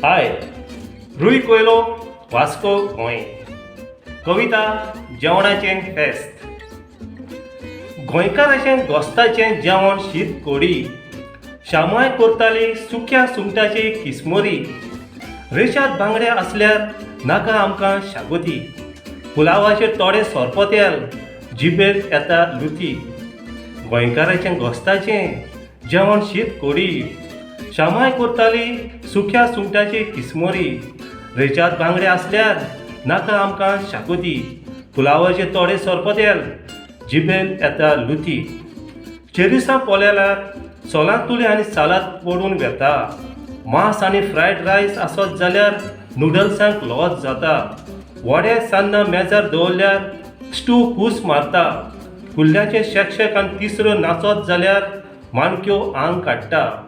हाय, रुय कोयलो, वास्को, गोंय. कविता जेवणाचें फेस्त. गोंयकाराचें गोस्ताचें जेवण शीत कोडी, शामाय करताली सुक्या सुंगटाची किस्मोरी. रेशाद बांगडे आसल्यार नाका आमकां शागोती. पुलावाचेर थोडें सोरपोतेल, जिबेर येता लुती. गोंयकाराचें गोस्ताचें जेवण शीत कोडी, शामाय करताली सुक्या सुंगटाची किस्मोरी. रेशाद बांगडे आसल्यार नाका आमकां शाकोती. पुलावाचेर थोडें सोरपोतेल, जिबेर येता लुती. चेरिसां पोलेल्यार सोलां तुले आनी सालाद पडून वेता. मांस आनी फ्रायड रायस आसत जाल्यार नुडल्सांक लॉस जाता. वडे सान्नां मेजार दवरल्यार स्टू कूस मारता. कुल्ल्याचें शेकशेक आनी तिसऱ्यो नाचत जाल्यार माणक्यो आंग काडटा.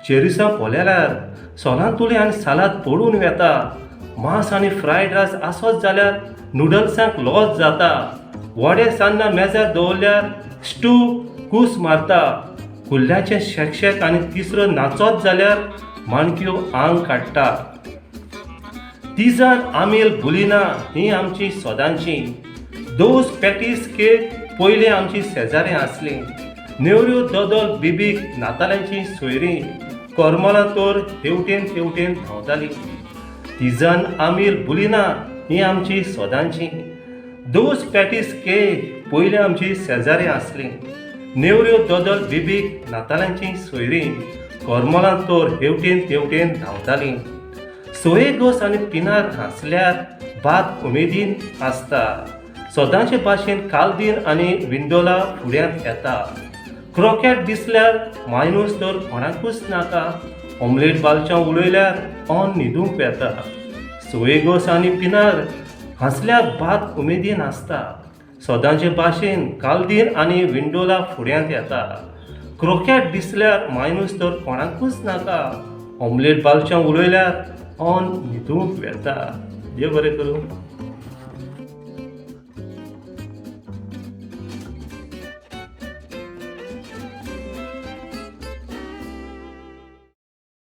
चेरिसां पोलेल्यार सोलां तुले आनी सालाद पडून वेता. मांस आनी फ्रायड रायस आसत जाल्यार नुडल्सांक लॉस जाता. वडे सान्नां मेजार दवरल्यार स्टू कूस मारता. कुल्ल्याचें शेकशेक आनी तिसरो नाचत जाल्यार माणक्यो आंग काडटा. तिजान, आमील, बुलिना ही आमची सदांची. दोस, पॅटीस, केक पयलीं आमची शेजारी आसलीं. नेवऱ्यो, दोदोल, बिबीक नातालांची सोयरीं. करमलां तर हेवटेन तेवटेन धांवतालीं. तिजान, आमील, बुलिना ही आमची सदांची. दोस, पॅटीस, केक पयलीं आमची शेजारी आसलीं. नेवऱ्यो, दोदोल, बिबीक नातालांची सोयरीं. करमलां तर हेवटेन तेवटेन धांवतालीं. सोये गोस आनी पिनार हांसल्यार भात उमेदीन आसता. सदांचे भाशेन कालदीन आनी विंडोला फुड्यांत येता. क्रोकेट दिसल्यार मायनूस तर कोणाकूच नाका. ऑमलेट बालचां उलयल्यार ऑन न्हिदूंक येता. सोये गोस आनी पिनार हांसल्यार भात उमेदीन आसता. सदांचे भाशेन कालदीन आनी विंडोला फुड्यांत येता. क्रोकेट दिसल्यार मायनूस तर कोणाकूच नाका. ऑमलेट बालचां उलयल्यार ऑन न्हिदूंक वेता. देव बरें करूं.